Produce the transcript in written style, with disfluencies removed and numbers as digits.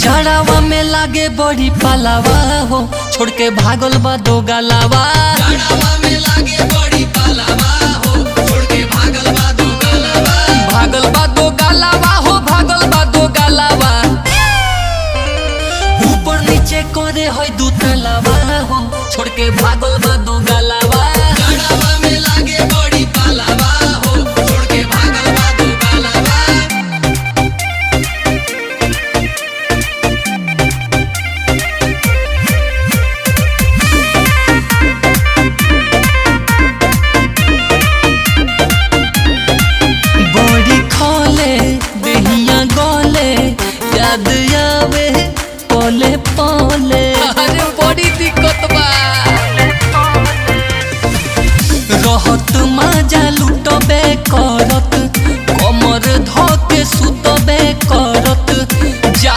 जड़ावा में लागे बड़ी पालावा हो, छोड़ के भागल बा दो गलावा। जड़ावा में लागे बड़ी पालावा हो, छोड़ के भागल बा दो गलावा। भागल बा दो गलावा हो, भागल बा दो गलावा। ऊपर नीचे करे है दू तलावा हो, छोड़ के भागल बा दो गलावा। जड़ावा में लागे बड़ी पालावा हो, छोड़ के भागल बा दो गलावा। बड़ी खोले देहिया गोले, याद आवे पोले पोले। अरे बड़ी दिक्कत